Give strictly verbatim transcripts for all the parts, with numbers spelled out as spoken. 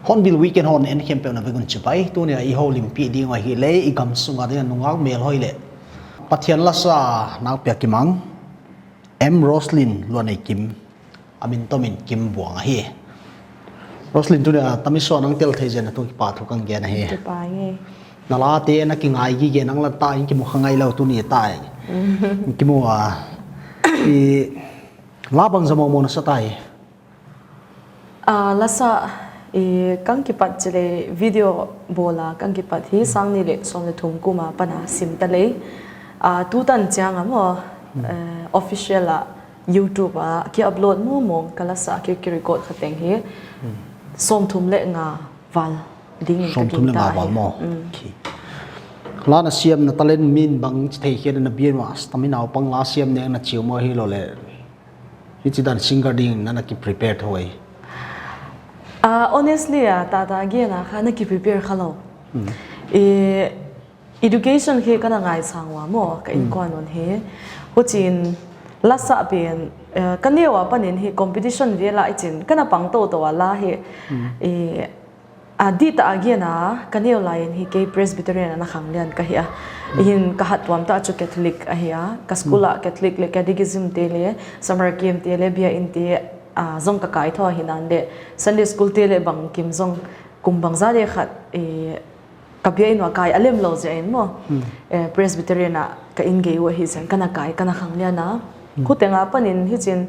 Hornbill Weekend hon en khempeuh na vek un chibai. Tuni a i houlimpih ding uh ahihleh i gam sunga ding a nungak melhoih leh Pathian lasa nakpi a kimang M Roslyn Luaneikim, a min tomin Kimbuang ahi. Roslyn, tuni a tami suan nang tel thei zen a tungah kipahthu ka gen ahi. Kipak e. Na late na kingai gige, nang la ta in kimu kha ngai lou tuni tai. Kimu a, i la bangzah mawngmawng na sa tai? Ah, lasa, i, ka kipat chih leh video bawl a ka kipat hi sang nih leh sawm leh thum kum apan a sim ta leh. Ah, tutan chiang a maw, eh, official a YouTube a ki upload mawngmawng ka lasa ki, ki record kha teng hi. Sawmthum leh nga val ding in ka gingta hi. Sawmthum leh nga val maw? Mm. Okay. La na siamna talent min bang chi thei khe na bian wa, stamina pang la siam neng na chiu maw hilou leh hichi dan singer ding na na ki prepare thou ai? Ah, honestly a, tata gen a kha na ki prepare kha lou. Mm. I, education hi ka na ngaisang ua maw, ka innkuan un hi. Huchiin lasa pen, eh, ka neu apan in hi competition vel a i chin, ka na pang toutou a la hi. I, a, di ta a gen a, ka neu lai in hi kei Presbyterian a na khanglian ka hi a. Hin ka hattuam ta chu Catholic ahi a. Ka school a Catholic leh catechism te leh, summer camp te leh, biain te, a, zong ka kai thou a hinan leh, Sunday school te leh bangkim zong kum bangzah leh khat, eh, ka biain ua kai a lem lou ziak in maw. Eh, Presbyterian a ka inn gei uh ahi ziak in ka na kai, ka na khanglian a. Khuteng apan in hichin,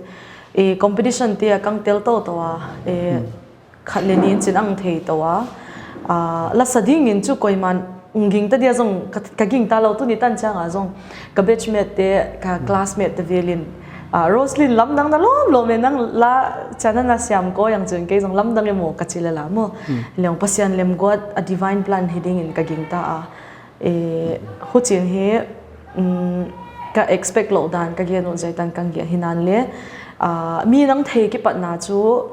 eh, competition te a ka tel toutou a, eh, khat leh nih in chin ang thei tou a. Ah, lasa ding in chu koiman ung gingta dia zong ka, ka gingta lou tuni tan chiang a zong. Ka batchmate te, ka classmate te vel in, ah, Roslyn lamdang na lawmlawm e, nang la chiang a na siam kei ang chih in kei zong lamdang e maw ka chi lel a maw. Leng Pasian lemguat a divine plan hi ding in ka gingta a. Eh, huchiin hi, mm, ka expect lou dan ka gen uh ziak tan ka gen hinan leh, ah, mi nang thei kipatna chu,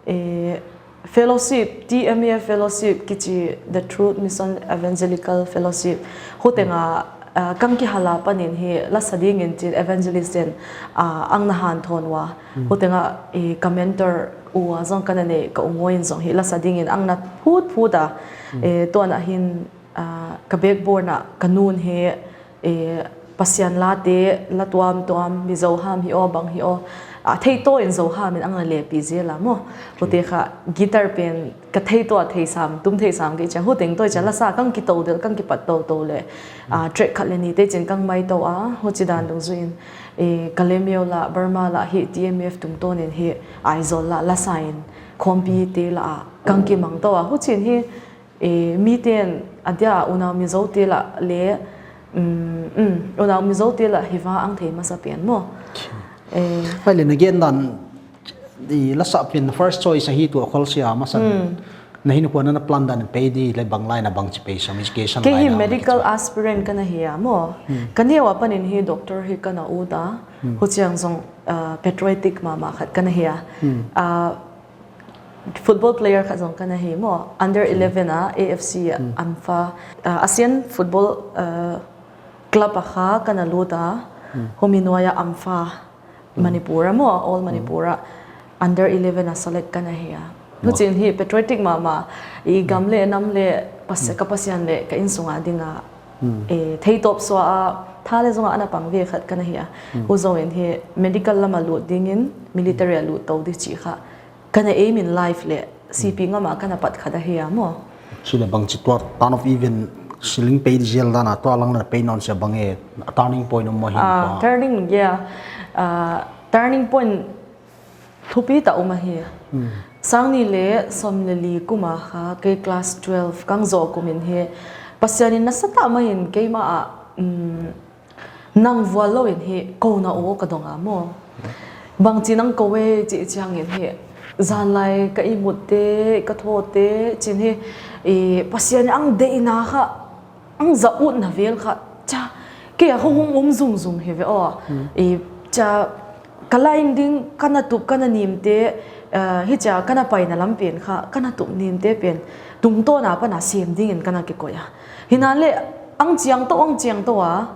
eh, fellowship, T M E F fellowship kichi, The Truth Mission Evangelical Fellowship. Huteng a, ah, ka kihal apan in hi lasa ding in chin evangelist in, ah, ang na hanthawn ua. Huteng a, eh, ka mentor ua zong ka na nei ka u Ngoi in zong hi lasa ding in ang na phutphut a. Eh, tuan a hin, ah, ka backbone a ka nun hi, eh, Pasian late, la tuamtuam, Mizo ham hi aw, bang hi aw, ah, theitawi in Zo ham in ang na lepih zel a maw. Hute kha guitar pen ka theitawi theisam, tum theisam kei chiang, huteng tawi chiang lasa ka kitou del, ka kipat toutou leh, ah, track khat leh nih te chin ka mai tou a, huchi dan dungzui in, eh, Kalemyo la, Burma la hi T M F tungtawn in hi Aizawl la, lasa in, khawmpi te la a, ka kimang tou a, huchiin hi, eh, miten a dia unau Mizo te la leh, mm, mm, unau Mizo te la hi va ang thei masa pen maw. Eh. Ai leh na gen dan, i lasa pen first choice ahi tua khol sia masa. Na hin kuan na plan dan pei di leh bang line a bang chi pei sam education line a. Kei hi medical aspirant ka na hi a maw. Ka neu apan in hi doctor hi ka na ut a. Huchiang zong, ah, patriotic mahmah khat ka na hi a. Ah, football player khat zong ka na hi maw, under eleven a, A F C a, AMFA, uh, ASEAN football, uh, club a kha ka na lut a, humi nuai a AMFA, Manipur a maw, All Manipur a, under eleven a select ka na hi a. Huchiin hi patriotic mahmah, i gam leh nam leh, Pas-, ka Pasian leh, ka innsung a ding a, eh, theitawp suah a, tha leh zong a na pang ve khat ka na hi a. Huzou in hi medical lam a lut ding in, military a lut tou di chih kha ka na aim in life leh, C P ngam a ka na pat khat ahi a maw. Chih leh bang chi tua turn of event siling pei di zel dan a tua lang na pei nawn sia bang e, turning point om maw hi. Ah, turning, yeah. Ah, turning point Thupi ta um ahi. Hmm. Sang nih leh sawm leh li kum a kha, kei class twelve kang zoh kum in hi, Pasian in nasa ta mah in keimah ah, um, nang vual lou in hi, kouna aw ka dong a maw. Bangchi nang kou e chih chiang in hi, zan lai ka ihmut te, ka thou te, chin hi, i, Pasian in ang deihna kha, ang zat utna vel kha, cha, kei a hong hong um zung zung hi ve aw. Hmm. I, cha, ka line ding, ka na tup, ka na nim te, eh, hichia, ka na paina lam pen kha, ka na tup nim te pen, tungtawn a pan a sem ding in ka na kikoih a. Himahleh, ang chiang tou, ang chiang tou a,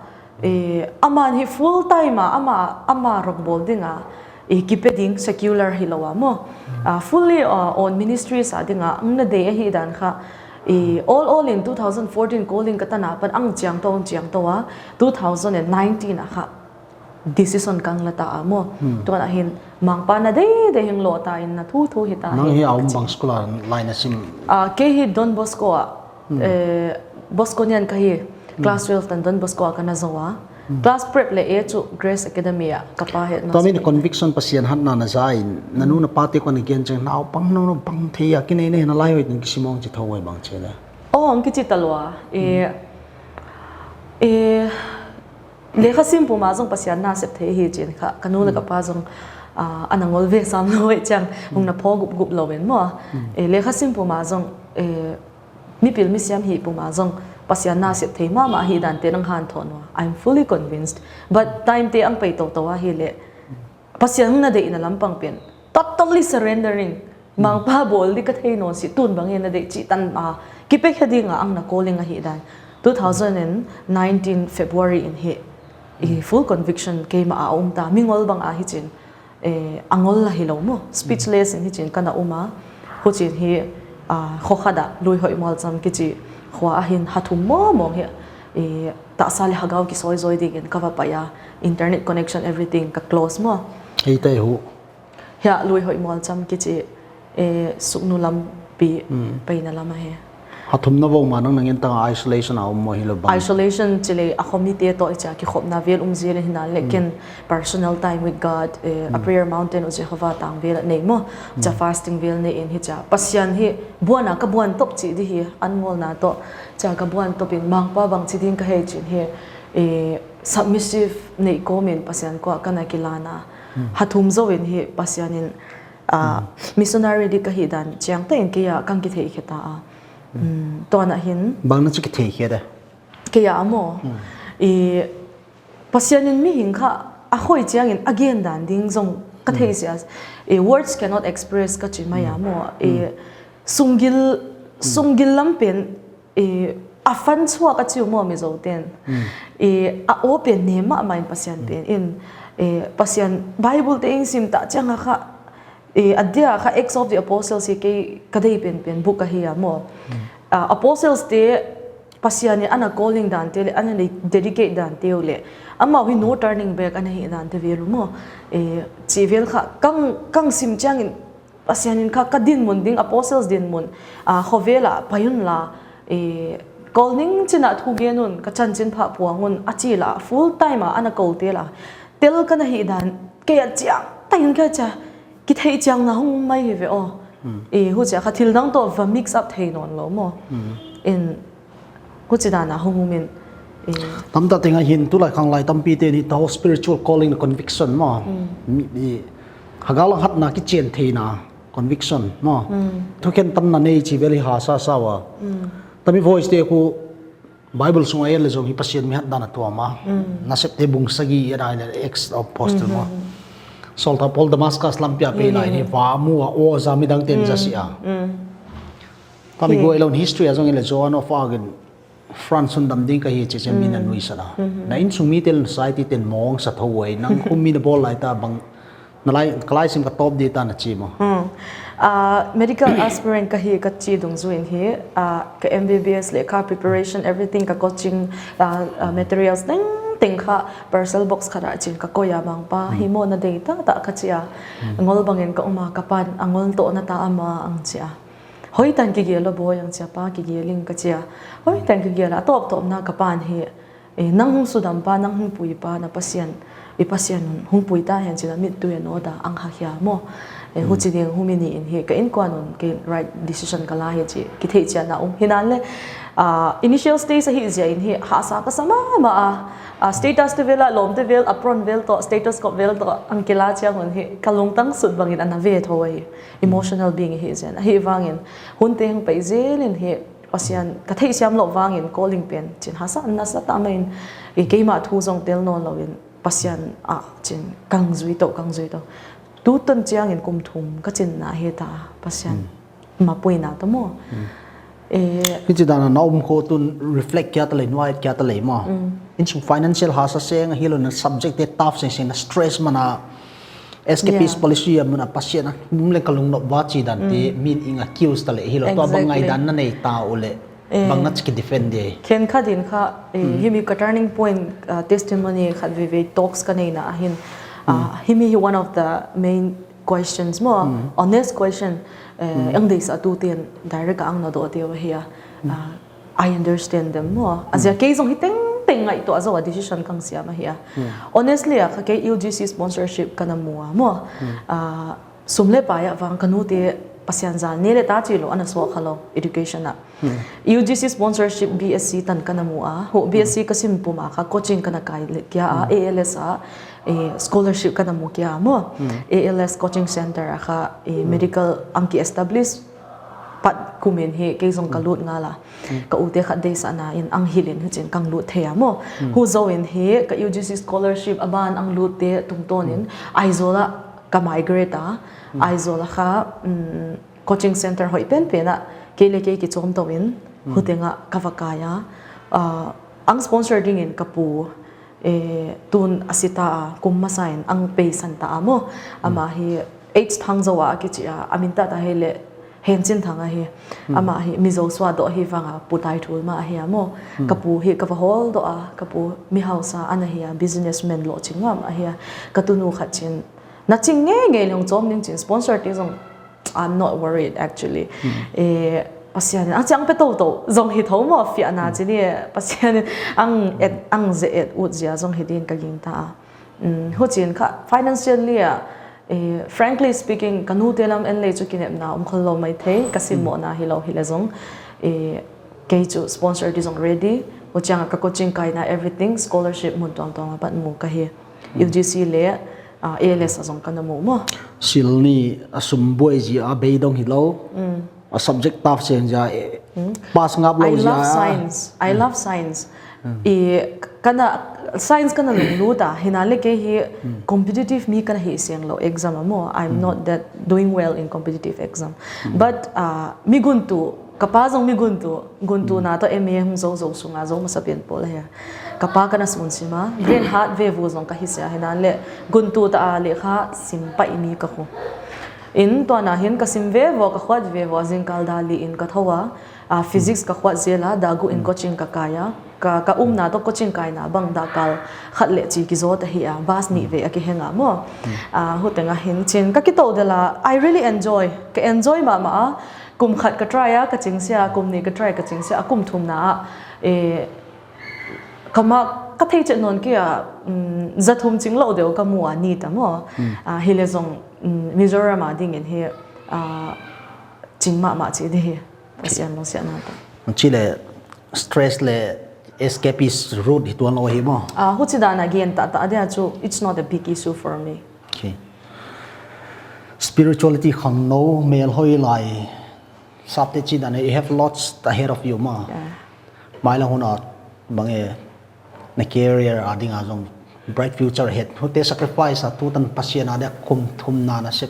eh, aman hi full time a, ama, ama rong bawl ding a, eh, kipe ding secular hilou a maw. Ah, fully, ah, on ministries a ding a, ang na deih ahihdan kha, eh, all, all in two thousand fourteen calling ka tan a pan ang chiang tou, ang chiang tou a, two thousand and nineteen a kha, decision kang la ta a maw. Hmm. Tuan a hin, Mangpa na deih deih hing lou ta in na thu thu hi ta. Nang hi. Hi a um bang school a lai na sim? Ah, kei hi Don Bosco a, Hmm. eh, Bosconian ka hi, Hmm. class twelve tan Don Bosco a ka na zou a. Hmm. Class prep leh A chu Grace Academy a ka pa hi na. Tua min conviction Pasian hatna na za in, na nu na pa te kon again cheng naupang naupang thei a, kinei na hi na lai hoih in kisim ong chi thou hoih bang chi le. Oh, ang kichi ta lou a. Eh, Hmm. eh, Lekha sim pum a zong Pasian na sep thei hi chin kha, ka nu leh ka pa zong, ah, ana ngol ve sam lou e chang, hong na pho gup gup lou in maw. Mm. Eh, lekha sim pum a zong, eh, mipil misiam hi pum a zong, Pasian na sep thei mahmah hi dan te nang han thon wa. I'm fully convinced. But time te ang pai tou tou a hi leh, Pasian hong na deihna lampang pen, totally surrendering. Mangpa bawl di ka thei nawn si tun bang e na deih chih tan a, kipe khe ding a ang na calling ahihdan. Two thousand and nineteen February in hi, i full conviction keimah a um ta, mi ngol bang a hi chin, eh, a ngol la hilou maw, speechless in hi chin ka na um a, hu chin hi, ah, khua khat a, Lui Hoih Mualcham kichi, khua a hin ha thum mawng mawng hi, eh, tahsa leh hagau ki soi zoi ding in ka va pai a, internet connection everything ka close maw. Hei tai hu. Hia Lui Hoih Mualcham kichi, eh, Sugnu lampi, Hmm. paina lam ahi. Ha thum na vou ma nang nang en tang isolation a um maw hilou bang? Isolation chi leh a khomite toh i chia kikhopna vel um zel hi na leh Hmm. ken personal time with God, eh, a Hmm. prayer mountain uh Jehovah tang vel a nei maw. Chia Hmm. fasting vel nei in hi chia. Pasian hi buan a ka buan top chi di hi an ngolna toh. Chia ka buan top in Mangpa bang chi ding ka hei chin hi, eh, submissive nei kawm in Pasian kua ka na kilan a. Hmm. Ha thum zou in hi Pasian in, ah, Hmm. missionary di ka hi dan chiang ta in kei a kang kithei khe ta a. Hmm. Hmm, tuan a hin. Bang na chi kithei khe de? Kei a maw. Hmm. I Pasian in mihing kha a hoih chiang in a gen dan ding zong ka thei Hmm. sia. I words cannot express ka chi mai a Hmm. maw. I Hmm. sunggil, Hmm. sunggil lam pen, i a fan chhuak a chi uh maw Mizo ten. Hmm. I a aw pen ne mahmah in Pasian Hmm. pen in, i Pasian Bible te in sim ta chiang a kha, i a dia kha Acts of the Apostles hi kei ka deih pen pen book ahi a maw. Hmm. Ah, Apostles te Pasian in ana calling dan te leh, ana dedicate dan te uh leh. Amau hi no turning back ana hi dan te vel uh maw. I chi vel kha kang, kang sim chiang in Pasian in kha ka dinmun ding, Apostles dinmun, ah, khovel a pai un la, eh, kol ning chin a thu gen un, ka chanchinpha puang un, a chi la, full time a, ana kol te la. Tel ka na hi dan, kei a chiang, ta in ka chia, kithei chiang na hong mai hi ve aw. Hmm. Eh, huchia kha thil dang toh va mix up thei nawn lou maw. Hmm. In, Huchi dan a hong um in, eh. Tam ta teng a hin tulai khanglai tampi te ni tau spiritual calling conviction maw. Mm. Mi, i, hagau lang hatna kichian theihna conviction maw. Mm. Thukhen tanna nei chi vel hi ha sa sa ua. Mm. Tami voice te khu Bible sung a en leh zong hi Pasian mi hat dan a tuam a. Mm. Nasepte bung sagih a dai leh Acts of Apostle maw. Mm-hmm. Sawltak Paul Damascus lampi a pai lai hi va mu a aw za midang ten za si a. Mm. Tami guai lou history a zong en leh Joan of Arc in France hun dam ding ka hi chi chi min a nuisat a. Mm. Na insung mi tel society ten mawng sa thou uai nang khum mi na bawl lai ta bang na lai, ka lai sim ka top di ta na chi maw. Mm. Ah, medical aspirant ka hi ka chi dungzui in hi, ah, ka M B B S leh ka preparation, everything ka coaching, ah, ah, materials teng teng kha parcel box khat a chin ka koih a Mangpa, hi maw na deih ta ta ka chi a. Mm. Ngol bang in ka um a ka pan, a ngol toh na ta ama ang chi a. Hoihtak in kigel lou boi ang chi a pa kigel ing ka chi a. Hoihtak in kigel a tawp tawp na ka pan hi. Eh, nang hong sudam pa, nang hong pui pa, na Pasian, i Pasian hong pui ta hen chi na mittui a no da ang ha hia maw. Eh, huchi ding humi ni in hi ka innkuan un kei right decision ka la hi chi kitheihchianna um. Hinan le, ah, initial stage ahi ziak in hi hahsa ka sa mahmah a. Ah, status te vel a, lawmte vel, apron vel toh, status kop vel toh, ang kila chiang un hi ka lungtang sut bangin ana ve thou ahi. Emotional being hi ziak in. Ahivangin, hun teng pai zel in hi Pasian, ka theihsiam louh vangin calling pen chin hahsa, nasa ta mai in, i keimah thu zong tel nawn lou in, Pasian ah chin kang zui tou, kang zui tou. Tutan chiangin kum thum ka chinna hi ta, Pasian mapuina ta maw. Eh, Hichi dan a na um kho tun reflect kia ta lei, nuai kia ta lei maw. In sung financial hahsa seng, hi lou na subject te tough seng seng na stress mana escapist Yeah. policy a mun a Pasian a um le ka lungnop va chi dan te min ing accuse ta leh hi lou. Tua bang ngai Exactly. dan na nei ta u le Eh. bang na chiki defend de. Khenkhat in kha, eh, himi ka turning point, ah, testimony khat veve talks ka neina ahin. Ah, himi hi one of the main questions maw, honest question, eh, ang deisa tu ten direct ang na do te ahi a. Ah, I understand them maw. A ziak kei zong hi tengteng ngaihtuah zou a decision kang siam ahi a. Honestly a kha kei U G C sponsorship ka na mu a maw. Ah, sum le pai a vang ka nu te Pasian zal ne le ta chi lou ana suak kha lou education a. U G C sponsorship B S C tan ka na mu a. Ho B S C ka sim pum a kha coaching ka na kai le kia a, A L S a, eh, scholarship ka na mu kia maw. A L S coaching center a kha, eh, medical ang ki establish pat kum in hi kei zong ka lut ngal a. Ka u te khat deisahna in ang hilh in huchin kang lut thei a maw. Hu zou in hi ka U G C scholarship a ban ang lut te tungtawn in Aizawl a ka migrate a. Aizawl a kha, mm, coaching center hoih penpen a kei le kei kichom tou in huteng a ka va kai a. Ah, ang sponsor dingin ka pu, eh, tun a si ta a, kum masa in ang peisan ta a maw. Amah hi H Thangzo a kichi a, a min ta ta hi le Henchinthang ahi. Amah hi Mizo suah doh hi vang a pu tai thul mah ahi a maw. Ka pu hi ka va hawl doh a, ka pu mi hausa ana hi a, businessman lou ching ngam ahi a. Ka tunu khat chin na ching ngeingei leng chom ning chin sponsor te zong I'm not worried actually. Eh, Pasian in a chiang pe tou tou zong hi thou maw fiahna chi ni Pasian in ang et, ang ze et ut zia zong hi din ka ging ta a. Mm, huchin kha financially a, eh, frankly speaking, ka nu te lam en lei chu kinepna um khol lou mai thei, ka sim mohna hi lou hi le zong, eh, kei chu sponsor te zong ready, huchiang a ka coaching kaina everything, scholarship mun tuang tuang a pat mu ka hi. U G C le, ah, A L S a zong ka na mu maw. Sil ni a sum buai zia a beidong hi lou. A subject tough seng zia, eh, pass ngap lou I zia. love science. I love science. I, ka na, science ka na lunglut a, hinan le kei hi competitive mi ka na hi seng lou exam a maw. I'm not that doing well in competitive exam. But, ah, mi guntu, ka pa zong mi guntu, guntu na toh M A hung zou zou sunga zou masa pen pawl ahi a. Ka pa ka na sun sim a, brain hard ve vu zong ka hi sia hinan le, guntu ta a lekha sim pai mi ka khu. In tua na hin ka sim ve vo, ka khuat ve vo, zingkal da li in ka thou a, ah, physics ka khuat zel a, da gu in coaching ka kai a, ka, ka umna toh coaching kaina bang da kal khat le chi ki zot ahi a, bus nih ve a ki heng a maw. Ah, huteng a hin chin ka ki tou del a, I really enjoy, ka enjoy mahmah a, kum khat ka try a, ka ching sia, kum nih ka try, ka ching sia, a kum thumna a, eh, ka ma, ka thei chet nawn kei a, mm, za thum ching lou deuh ka mu a ni ta maw. Ah, hi le zong, mm, Mizoram a dingin hi, ah, ching mahmah chi di hi. Pasian lungsiatna ta. Chi le stress le escapist route hi tuan lou hi maw. Ah, huchi dan a gen ta ta dia chu, it's not a big issue for me. Okay. Spirituality khangnou, mel hoih lai, sapte chi dan, you have lots ahead of you maw. Yeah. Mai la hun a bang e na career a ding a zong bright future ahead. Hute sacrifice a tutan Pasian a dia kum thumna na sep.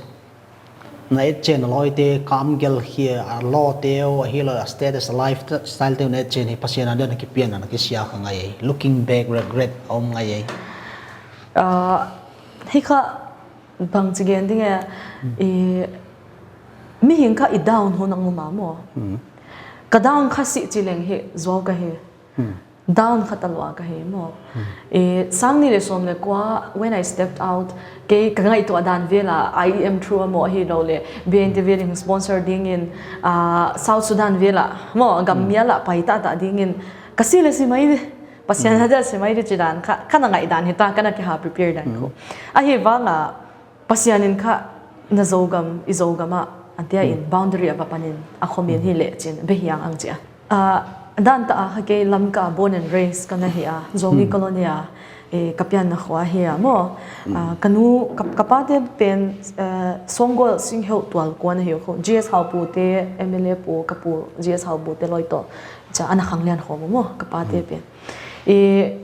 Na et chen a loi te kam gel hi a lo te o hi lo a status a lifestyle te na et chen hi Pasian a dia na kipian na kisia kha ngai. Looking back regret om ngai. Ah, hi kha Bang chi gen ding e, i, mihing kha i down hun a ngum a maw. Ka down kha si chi leng hi zuau ka hi. Down kha ta lua ka hi maw. I, sang ni le som le kua, when I stepped out, kei ka ngaihtuah dan vel a, I E M through a maw hi lo le, B N T vel in sponsor ding in, ah, South Sudan vel a, maw, gam mial a pai ta ta ding in, ka si le si mai di, Pasian a dia si mai di chi dan kha, ka na ngaih dan hi ta, ka na ki ha prepare dan ko. Ahi vang a, Pasian in kha na Zogam, i Zogam ah, a dia in boundary a va panin, a khomin hi leh chin, Behiang ang chia. Ah, dan ta a kha kei Lamka born and raised ka na hi a, Zongi colony a, eh, ka pianna khua hi a maw. Ah, ka nu, ka, ka pate pen, eh, Songgol Singheu Tual Kuan ahi khu. G S Haupu te, M L A pu, ka pu, G S Haupu te loi toh. Cha ana khang lian khawm maw, ka pate pen. Eh,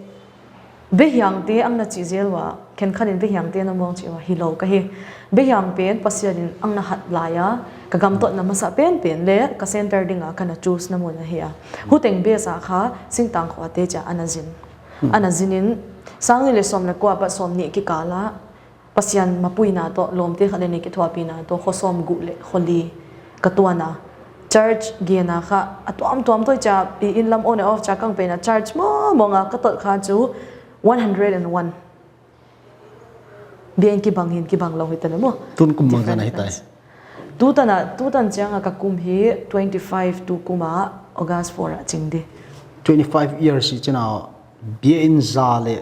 Behiang te ang na chi zel ua, khenkhat in Behiang te na mawng chi ua, hilou ka hi. Behiang pen Pasian in ang na hat lai a, ka gamtotna masa penpen leh, ka center ding a ka na choose na mun ahi a. Huteng base a kha, Singtang khua te chia ana zin. Ana zin in, sang nih leh sawm leh kua apat sawmnih kikal a, Pasian mapuina toh, lawmte khat leh nih kithuahpihna toh, kho sawmguk leh kho li ka tuan a. Church gen a kha, a tuamtuam toh chia, i inn lam on and off chia kang pen a church mawngmawng a ka tot kha chu one hundred and one. Biakin kibang hi'n kibang lou hi ta leh maw. Tun kum bangzah na hi tai? Different kinds. Tutan a, tutan chiang a ka kum hi twenty-five tu kum a August four a ching di. Twenty-five years hi chin a biakin za leh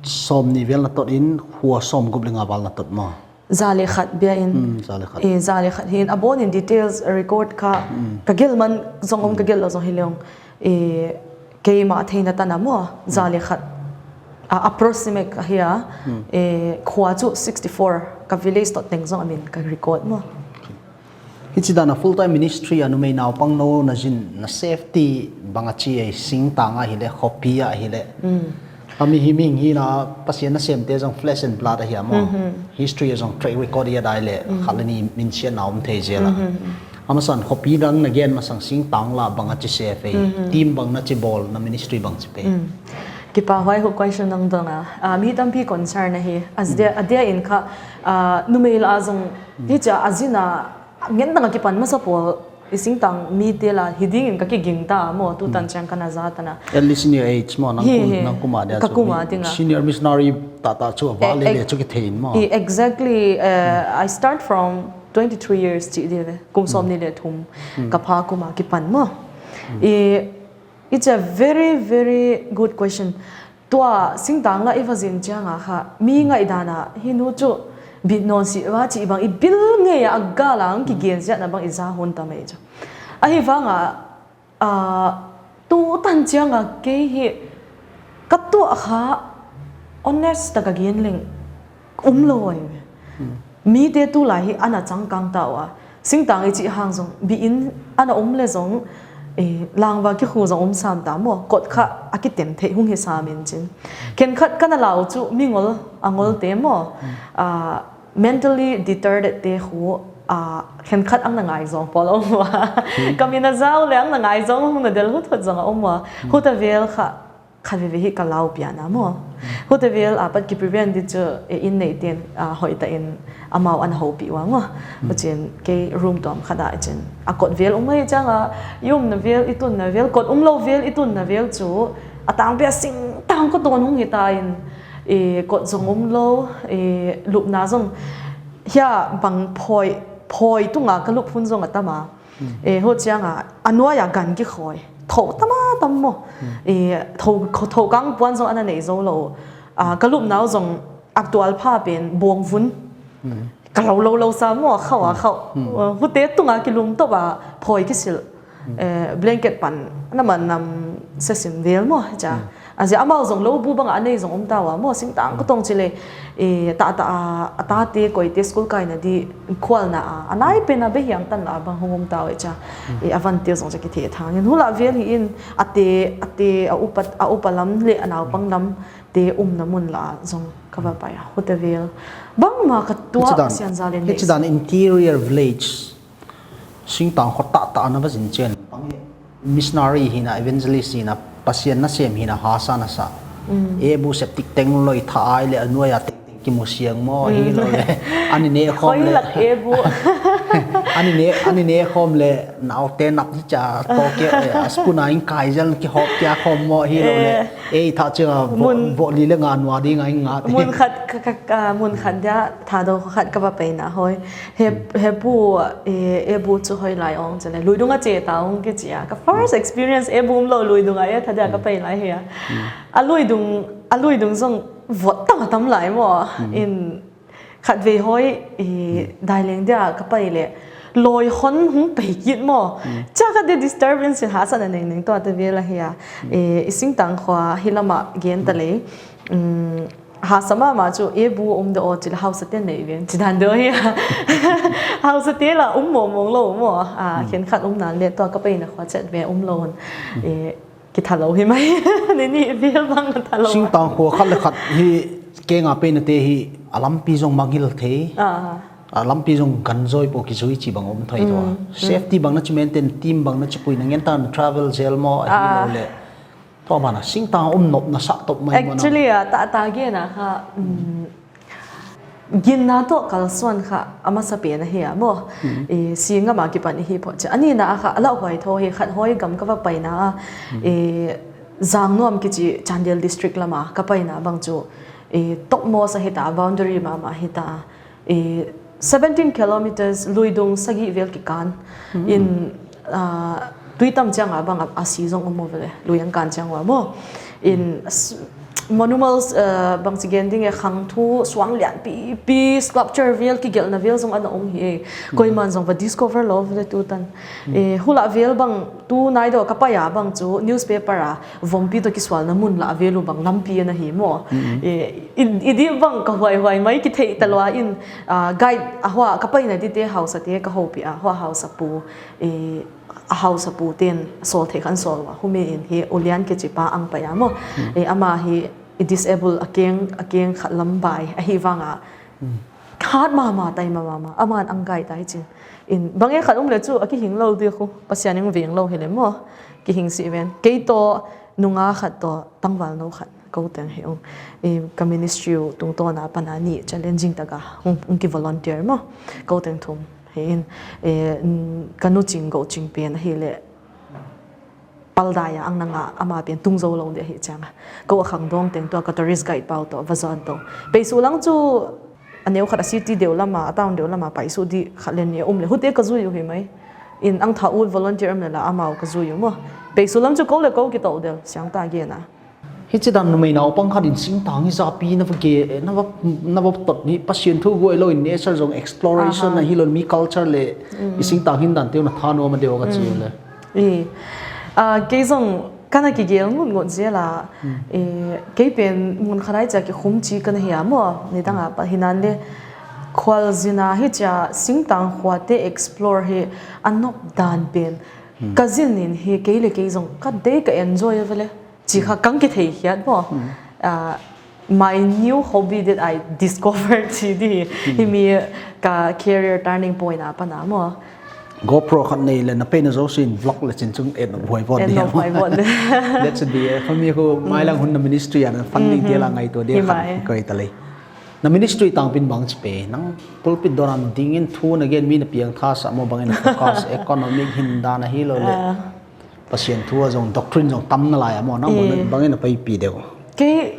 sawmnih vel na tot in khua sawmguk leh nga val na tot maw? Za leh khat biakin. Hmm, za leh khat. Eh, za leh khat hi'n a bon in details record kha ka gelh man zong om ka gelh lou zong hi leng. Eh, keimah theihna tan a maw, za leh khat. Ah, approximate ahi a, eh, khua chu sixty-four, ka village toh teng zong a min ka record maw. Hichi dan a full time ministry a numei naupang nou na zin na safety bang a chi ei Singtang a hi leh, khopi a hi leh. A mi hi mihing hi na Pasian nasemte zong flesh and blood ahi a maw. History a zong track record ahi a dai leh, khat leh nih min siatna om thei zel a. A masan khopi dang na gen masang Singtang la bang a chi safe ei. Team bang na chi bawl na ministry bang chi pe. Kipahhuai hu question nang dong a. Ah, mi tampi concern ahi. A dia, a dia in kha, ah, numei la zong, hi chia a zin a, ngen dang a kipan masa pawl, i Singtang mite la, hi ding in ka kiging ta maw, tutan chiang ka na za ta na. At least in your age maw, nang kum, nang kum a dia chu. Ka kum a ding a. Senior missionary ta ta chu a va leh leh chu ki thei in maw. Eh, exactly, eh, I start from twenty-three years chi di leh, kum sawmnih leh thum, ka pha kum a kipan maw. Eh, It's a very, very good question. Tua Singtang la i va zin chiang a kha, mi ngaihdan a, hi nu chu bit nawn si va chi bang i bil ngei a gal a ang kigen ziak na bang i za hun ta mai chu. Ahihvang a, ah, tutan chiang a kei hi ka tuah kha honest tak a gen leng um lou ai. Mite tulai hi ana changkang ta ua. Singtang i chih hang zong, biakin ana om leh zong, eh, langva kikhu zong om sam ta maw, kot kha a kitem theih hong hi sam in chin. Khenkhat ka na lau chu mi ngol, a ngol te maw, ah, mentally deterred te khu, ah, khenkhat ang na ngaizawng pawl om ua. Ka min a zau leh ang na ngaizawng hong na del huthut zong a om ua. Huta vel kha, khat veve hi ka lau pian a maw. Huta vel apat ki prevent di chu, eh, inn neite'n, ah, hoih ta in amau ana houpih ua maw. Huchi'n kei room tuam khat a chin. A kot vel um hi chiang a, i umna vel, i tunna vel, kot um lou vel, i tunna vel chu, a tangpi a Singtang khua tawng hong hi ta in, eh, kot zong um lou, eh, lupna zong, hia bang phoi, phoi tung a ka lup hun zong a tam a. Eh, huchiang a, a nuai a gan kikhawi. Thou tam a tam maw. Eh, thou, thou kang puan zong ana nei zou lou. Ah, ka lupna uh zong a tualpha pen bawng vun. Ka lou lou lou sa maw, khau a khau. Eh, hute tung a kilum top a, phoi kisil. Eh, blanket pan, na man nam sesim vel maw, cha. A zia amau zong lou bu bang a nei zong om ta ua maw, Singtang khua tawng chi leh, eh, ta ta a, a tate koite school kaina di khualna a, a nai pen a Behiang tan la bang hong om ta ua cha. Eh, a van te zong cha ki thei thang in. Hula vel hi in, a te, a te, a upa, a upa lam leh a naupang lam te umna mun la zong ka va pai a. Huta vel. Bangmah ka tuah Sian Za leh nei. Hichi dan interior village. Singtang khua ta ta na va zin chiang. Missionary hi na, evangelist hi na, Pasian nasem hi na, hasa na sa. E bu septic tank loi tha ai leh a nuai a teng teng kimu siang maw, hilou leh. Ani ne khawm leh. Ani ne, ani ne khawm leh, naute nap hi cha, toh ke, eh, a spoon a in kai zel kihawp kia khawm maw, hilou leh. Eh. Ei, tha chiang a, vo, vo li leh nga nua ding a in nga. Mun khat, ka, ka, ka, mun khat dia, Thadou khat ka va paina hoi. He, he bu, eh, e bu chu hoih lai ong chale. Luidung a che ta ong ke chia. Ka first experience e bu um lou luidung a e tha dia ka pai lai hia. A luidung, a luidung zong vot tam a tam lai maw. In, Khatvei hawi i dai leng dia ka pai leh lawi hon hung pai kit maw. Chia khat dia disturbance in hahsatna neng neng tuate vel ahi a. I, i singtang khua hi lamah gen ta lei. Um, hahsa mahmah chu e bu um de aw chi leh hausa te nei ven chi dan deuh ahi a. Hausa te la um mawngmawng lou maw. Ah, khenkhat um nan leh tua ka paina khua chet ve um lou un. I, kitha lou hi mai. Ni ni vel bang a tha lou. Singtang khua khat leh khat hi keng a paina te hi a lampi zong mangngilh thei. Ah. A lampi zong ganzoi peuh kizui chih bang om thei tou. Mm, mm. Safety bang na chi maintain, team bang na chi pui na ngen tan travel zel maw ahi lou leh. Tua bana singtang um nop na sa top mai maw na. Actually, ah, ta, ta gen a kha, mm, ginna toh kalsuan kha a masa pen ahi a maw. Mm. I, singam a kipan i hi phoh chia. A nihna a kha, a lauhuai thou hi khat hawi gam ka va paina a. Mm. I, Zangnuam kichi Chandel District lama ka paina bang chu. I, topmost ahi ta, boundary mahmah ahi ta. I, seventeen kilometers, lui dung sagih vel kikan. Mm. In, ah, tui tam chiang a bang a, a si zong om maw vele, lui ang kan chiang ua maw. In, s-, monuments, ah, bang chi gen ding e, khangthu, suang lianpipi, sculpture vel, kigelhna vel zong ana om hi e. Koiman zong va discover lou vele tutan. Mm. E, hulah vel bang, tu nai deuh ka pai a bang chu newspaper a vompi toh kisualna mun lah vel uh bang lampi ana hi maw. Mm. E, i, i di bang ka huaihuai mai kithei ta lua in, ah, guide a hua ka paina dite hausa te ka houpih a, hua hausa pu, e, a hausa pu ten sawl thei khan sawl ua, humi in hi Ulian kichi pa ang pai a maw. Mm. E, ama hi i disable a keng, a keng khat lam bai ahi vang a. Mm. Hat mahmah tai mahmah, aman ang guide tai chin. In, bang e khat um leh chu, a kihing lou di khu, Pasian in veng lou hi leh maw, kihing si ven. Kei toh, nungak khat toh, tangval nou khat, kou teng hi ung. I, ka ministry uh tungtawn a pan a ni challenging taka, hung, hung ki volunteer maw, kou teng thum. Hi in, e, mm, ka nu ching gou ching pen ahi leh, paldai a ang nang a ama pen tung zou lou di ahi chiang a. Kou a khangdawng teng tua ka tourist guide pau toh va zuan tou. Paisu lang chu a neu khat a city deuh lama, a town deuh lama paisu di khat leh nih a um leh. Hute ka zui uh hi mai. In ang tha ut volunteer om leh la amau ka zui uh maw. Paisu lam chu kou leh kou kitou del, siang ta gen a. Hichi dan numei naupang khat in singtang hi zapi na va ke, na va, na va tot ni Pasian thu guai lou in nature zong exploration ahi lou mi culture leh i singtang hin dan teu na tha nuam a deuh ka chi leh. I, ah, kei zong ka na kigel ngut ngut zel a, i, kei pen mun khat ai chia kikhum chi ka na hi a maw, nidang a pa hi nan leh khualzin a hi chia singtang khuate explore hi a nop dan pen. Ka zin in hi kei leh kei zong ka dei ka enjoy vele. Chi kha kang kithei hiat maw. Ah, my new hobby that I discovered chi di. Hi mi ka career turning point a pan a maw. GoPro khat nei leh na pen a zo sin vlog leh chin chung et nop huai vot di. Et nop huai vot di. That should be it. Kha mi khu mai lang hun na ministry a na funding te la ngai tou di khat koi ta lei. Na ministry tangpi in bang chi pe, nang pulpit dawr a ding in thu na gen mi na piangthak sa maw bang in focus, economic hin dan ahi lou leh. Pasian thu a zong doctrine zong tam na lai a maw, nang bang in a paipi deuh. Kei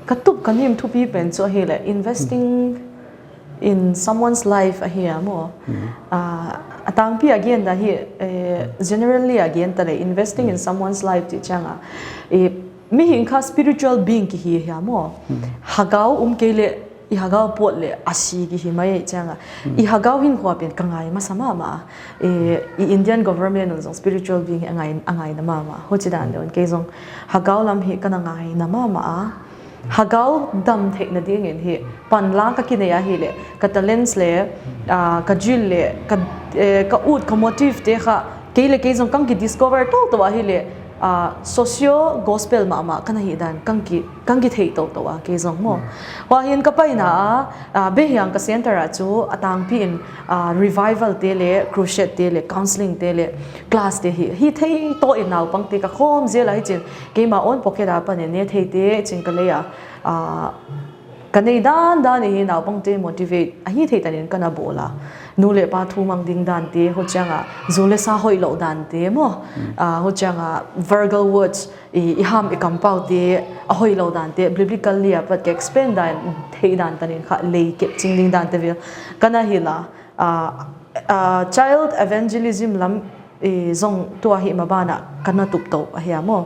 ka tup ka nim thupi pen chu ahi leh, investing in someone's life ahi a maw. Ah, a tangpi a gen dan hi, eh, generally a gen ta leh, investing in someone's life chi chiang a. Eh, mihing kha spiritual being kihi hi a maw. Hagau um kei leh, i hagau pawt leh a si kihi mai chiang a. I hagau hinkhua pen ka ngai masa mahmah. Eh, i Indian government un zong spiritual being hi a ngai, a ngaina mahmah. Huchi dan deuh in kei zong hagau lam hi ka na ngaina mahmah a. Hagau dam theihna ding in hi pan la ka kinei ahi leh, ka talents leh, ah, ka zeal leh, ka, eh, ka ut ka motive te kha, kei leh kei zong kang ki discover tou tou ahi leh, ah, socio gospel mahmah ka na hi dan kang ki, kang kithei tou tou a kei zong maw. Huai hin ka paina a, ah, Behiang ka center a chu a tangpi in, ah, revival te leh, crusade te leh, counseling te leh, class te hi, hi thei tou in naupang te ka khawm zel a hi chin, keima own pocket a pan in ne thei te chin ka lei a, ah, ka nei dan dan hi naupang te motivate ahi thei tan in ka na bawl a. Nu leh pa thu mang ding dan te, huchiang a zu leh sa hoih lou dan te maw. Ah, huchiang a vulgar words, i, i ham i kampau te, a hoih lou dan te, biblically a pat ka explain dan, thei dan tan in kha lei kep ching ding dan te vel. Ka na hilh a, ah, ah, child evangelism lam, i, zong tua hi ma ban a ka na tup tou ahi a maw.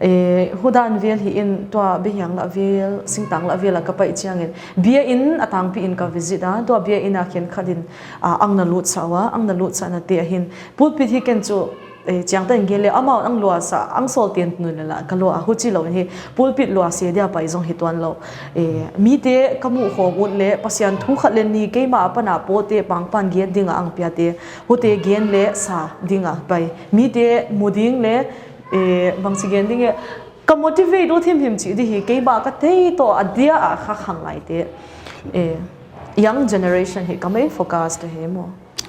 Eh, hudan vel hi in tua biahiang la vel, singtang la vel a ka pai chiangin, biain a tangpi in ka visit a, tua biain a khenkhat in, ah, ang na lut sa ua, ang na lut sa na te ahin. Pulpit hi ken chu, eh, chiang ta in gen le amau ang lua sa, ang sawl ten nu le la ka lua, huchi lou in hi, pulpit lua se dia pai zong hi tuan lou. Eh, mite ka muh khawm ut le, Pasian thu khat le ni keima a pana pawte pangpan gen ding a ang pia te, hute gen le sa ding a pai. Mite mu ding le, eh, bangchi gen ding e, ka motivate ut himhim chih di hi, keima ka thei to a dia a kha khanglai te. Eh, young generation hi ka main focus te hi maw.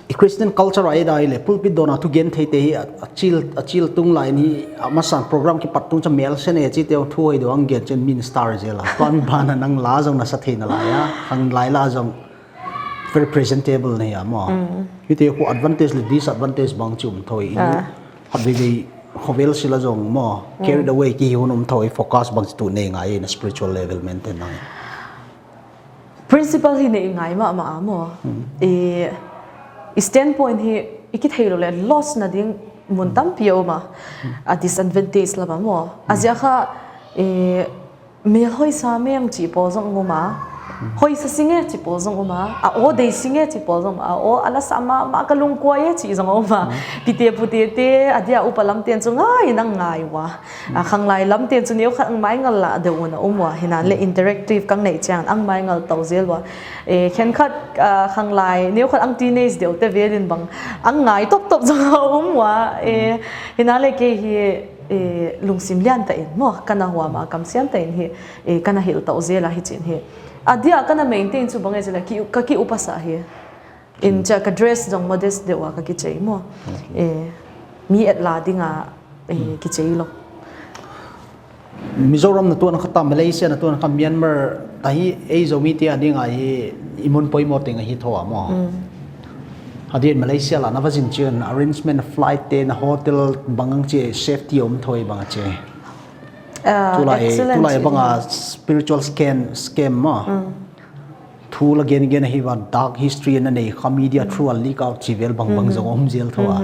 I Christian culture a i dai le pulpit dona thu gen thei te hi a, a chil, a chil tung lai ni a masan program kipat tung cha mel sen e chi te thu hoi do ang gen chen minister zel a. Tuan bana nang la zong na sa thei na lai a, khanglai la zong very presentable nei a maw. Hite khu advantage le disadvantage bang chi um thou i. Ah. Hat vei vei khovel sila zong maw. Carried away ki hun um thou i, focus bang chi tu nei ngai na spiritual level maintain ngai. Principle hi nei ngai mahmah a maw. I, i standpoint hi i kithei lou le loss na ding mun tampi a um a. A disadvantage la ba maw. A zia kha, i, mel hoih sa meng chih pawl zong um a. Hoih sa singe chih pawl zong um a. A aw dei singe chih pawl zong um a. A aw a la sa mahmah ka lungkuai e chih zong um a. Pite pute te a dia upa lam ten chu ngai nang ngai ua. A khanglai lam ten chu neu khat ang mai ngal la deuh un a um ua. Hinan le interactive kang nei chiang ang mai ngal tou zel ua. Eh, khenkhat, ah, khanglai neu khat ang teenage deuh te vel in bang ang ngai top top zong a um ua. Eh, hinan le kei hi, eh, lungsim lian ta in maw, ka na huam a kamsiam ta in hi, eh, ka na hilh tou zel a hi chin hi. A dia ka na maintain chu bang e chi la ki, ka ki upa sa hi. In cha ka dress zong modest deuh a ka kichei maw. Eh, mi et la ding a, eh, kichei lou. Mizoram na tuan kha ta, Malaysia na tuan kha, Myanmar ta hi ei Zomi te a ding a hi i mun poimoh teng a hi thou a maw. A dia Malaysia la na va zin chiang arrangement flight te na hotel bang ang chi safety um thou i bang a chi. Ah, tulai, excellent tulai chi bang a maw. Spiritual scam, scam maw. Thu la gen gen hi va dark history na nei kha media through a leak out chi vel bang bang zong um zel thou a.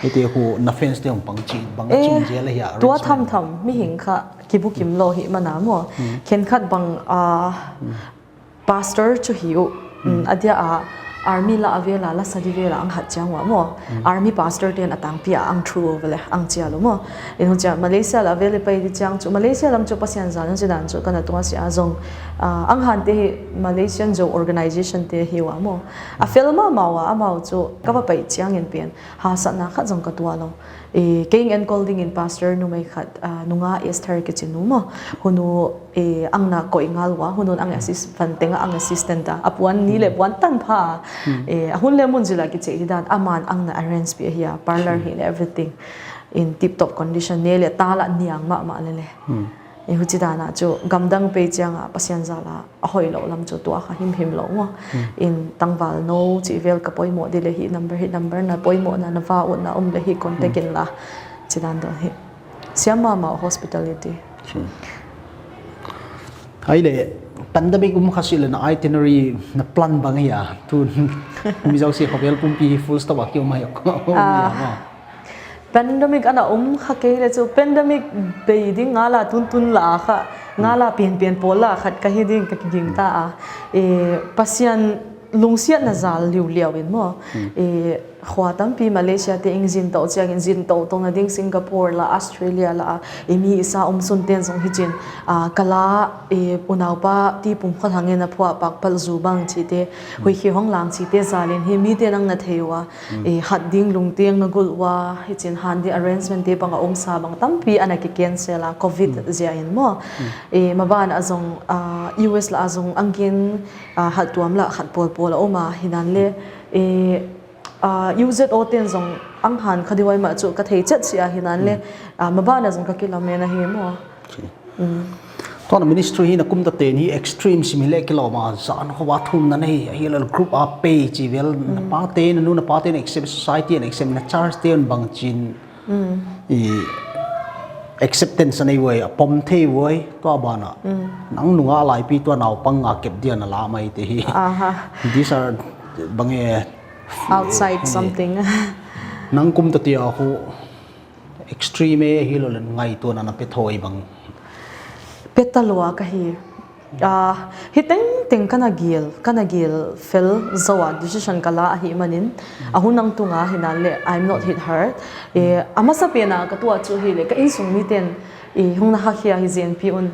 Hite khu na fans te um bang chi, bang chi um zel hi a. Eh, tua arrangement. Tham tham mihing kha kibukim lou hi mana maw. Khenkhat bang, ah, pastor chu hi uh. Mm, a dia a army la a vel a la sa di vel a ang hat chiang ua maw. Army pastor ten a tangpi a ang through ua le ang chia lou maw. In hu chia Malaysia la vel i pai di chiang chu Malaysia lam chu Pasian zal in chi dan chu ka na tung a sia zong, ah, ang han te hi Malaysian Zo organization te hi ua maw. A fel mahmah ua amau chu ka va pai chiang in pen. Hahsatna khat zong ka tuah lou. Eh, kei eng enkol ding in pastor numei khat, ah, nunga Esther kichi nu maw. Hun un, eh, ang na koih ngal ua, hun un ang assist, van teng a ang assistant a. A puan ni le puan tanpha. Eh, a hun le mun zil a kichi hi dan, aman ang na arrange pih hi a, parlor hi le everything. In tip top condition, ne le ta la niang mahmah le le. Eh, huchi dan a chu, gamdang pei chiang a, Pasian zal a, a hoih lou lam chu tua kha himhim lou maw. In tangval nou chih vel ka poimoh di le hi number, hi number na poimoh na na va ut na um le hi contact in la. Chi dan deuh hi. Siam mahmah hospitality. Ai le, pandemic um kha si le na itinerary na plan bang hi a. Tu Mizo si khovel pumpi hi full stop a ki um hi a. Pandemic ana um kha kei le chu pandemic bei ding nga la tuntun la kha nga la pianpian pawl la khat ka hi ding ka kiging ta a. Eh, Pasian lungsiatna zal liuliau in maw. Eh, khua tampi Malaysia te eng zin tou chiang in zin tou tou na ding Singapore la Australia la a, eh, mi i sa um sun ten zong hi chin, ah, ka la, eh, unaupa ti pum kha thang in a phuah pak pal zu bang chi te, hui khi hong lang chi te zal in hi mi te nang na thei ua. Eh, hat ding lungteng na gul ua, hi chin han ding arrangement te bang a um sa bang tampi ana ki cancel a, covid zia in maw. Eh, maban a zong, ah, U S la a zong ang kin, ah, hat tuam la khat pawl pawl a um a, hi nan le, eh, ah, U Z O ten zong ang han kha di uai mah chu ka thei chet si a hi nan le, ah, maban a zong ka kilamen a hi maw. Tua na ministry hi na kum ta ten hi extreme sim hi le kilawm a, zan khua thum na nei, a hi le group a pei chi vel, na pa te, na nu na pa te na accept, society na accept, na church te na bang chin. I acceptance a nei uai, a pom thei uai, tua ban a. Nang nunga laipi tua naupang nga kep dia na la mai te hi. These are bang e outside something. Nang kum ta tia khu Extreme e, hilou leh ngaihtuahna na pe thou ei bang? Pe talua ka hi. Ah, hi tengteng ka na gel, ka na gel fel zou a decision ka la ahihmanin, a hun a tung a hi nawn leh, I'm not hit hard. Eh, a masapen a ka tuah chu hi leh, ka innsung miten, eh, hong na hakhia hi zen pi un,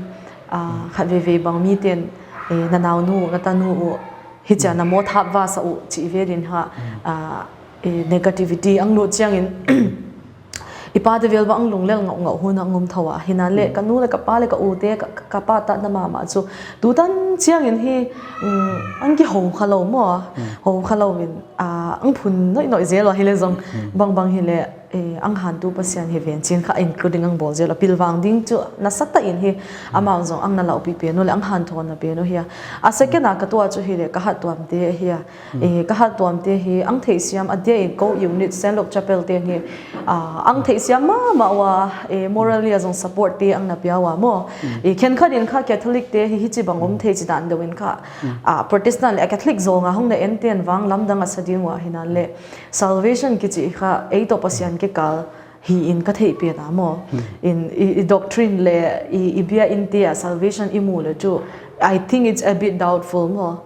ah, khat veve bang miten, eh, na naunu, na tanu uh, hichia na mawt hap va sa uh, chih velin ha, ah, eh, negativity ang lut chiangin, i pate vel bang lunglel ngauh ngauh hun a ngum thou a. Hi nawn leh, ka nu leh ka pa leh ka u te, ka, ka, ka pa tatna mahmah chu. Tutan chiangin hi, mm, ang ki hou kha lou maw. Hou kha lou in, ah, ang phun noih noih zel ua hi leh zong. Bang bang hi leh, eh, ang hantu Pasian hi ven chin kha including ang bawl zel ua. Pilvang ding chu na sa ta in hi, amau zong ang na lau pi pen uh leh ang hanthawn na pen uh hi a. A second a ka tuah chu hi leh ka hattuam te hi a. Eh, ka hattuam te hi, ang theihsiam a dia in ko unit Saint Luke Chapel te hi, ah, ang theihsiam mahmah ua, eh, morally a zong support te ang na pia ua maw. Eh, khenkhat in kha Catholic te hi, hichibang om thei chi dan deuh in kha, ah, Protestant leh Catholic zong a hong na en ten vang lamdang a sa ding ua hi nawn leh. Salvation kichi kha, ei toh Pasian kikal hi in ka theih pen a maw. In, i, i doctrine leh, i, i bia in te a salvation i mu leh chu, I think it's a bit doubtful maw.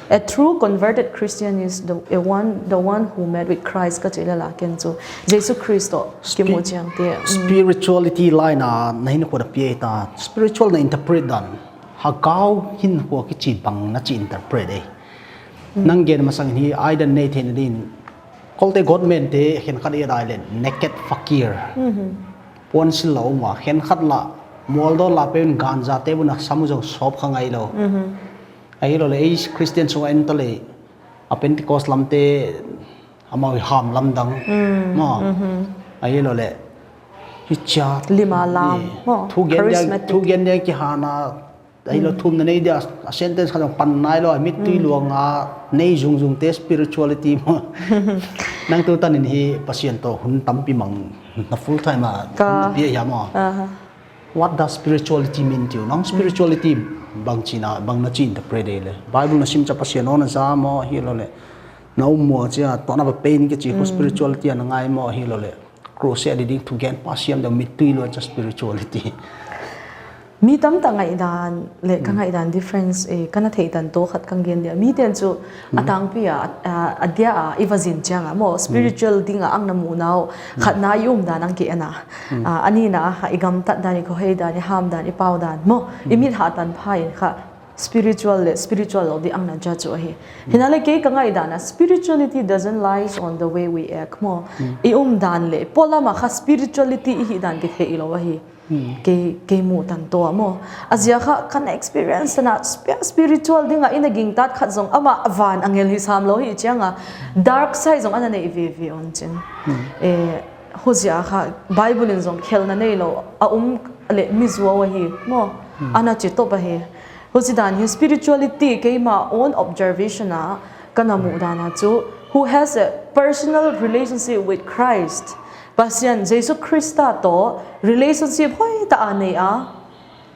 A true converted Christian is the, a one, the one who met with Christ ka chih leh la ken chu. Jesu Christ toh kimu chiang te. Spirituality line a na hinkhua a pia ta. Spiritual na interpret dan. Hagau hinkhua kichi bang na chi interpret e. Nang gen masang hi ai dan nei theihna din. Kolte government te khenkhat i dai leh naked fakir. Puan sil lou maw, khenkhat la, mual dawn la pen ganja te bun a sam zong sop kha ngai lou. Ahilou leh, ei Christian sung a en ta leh, a Pentecost lam te, amau i ham lamdang. Maw. Ahilou leh, hichia. Lima lam. Maw, thu gen dia, charismatic. Thu gen dia kihana, ahilou thumna nei dia, a sentence khat zong pan nailou, a mittui luang a, nei zungzung te spirituality maw. Nang tutan in hi Pasian toh hun tampi mang na full time a, ka pia hia maw. What does spirituality mean to you? Nang spirituality bang chihna, bang na chi interpret e leh. Bible na sim chia Pasian aw na za maw, hilou leh. Na um maw chia, tua na va pain kichi khu spirituality a na ngai maw, hilou leh. Crusade ding thugen pa siam deuh mittui luang chia spirituality. Mi tamtak ngaihdan leh ka ngaihdan difference, eh, ka na theih dan toh khat kong gen dia. Miten chu a tangpi a, a, a dia a, i va zin chiang a maw, spiritual ding a ang na muhna uh, khatna i umdan ang ki en a. Ah, a nihna a, i gamtat dan, i khohei dan, i ham dan, i pau dan maw, i mit hah tan pha in kha spiritual leh spiritual lou di ang na judge uh ahi. Hi nawn leh kei ka ngaihdan a, spirituality doesn't lies on the way we act maw. I umdan leh, polam a kha spirituality i hihdan kitheih lou ahi. Kei, kei muh tan toh maw. A ziak kha ka na experience na spi-, spiritual ding a i na gingtat khat zong amah van angel hi sam lou hi chiang a. Dark side zong ana nei veve un chin. Eh, huchia kha Bible in zong khelna neilou a um leh mi zuau ahi maw. Ana chi top ahi. Huchi dan hi spirituality keima own observation a ka na muhdan a chu, who has a personal relationship with Christ. Pasian Jesu Christa toh relationship hoihtak a nei a,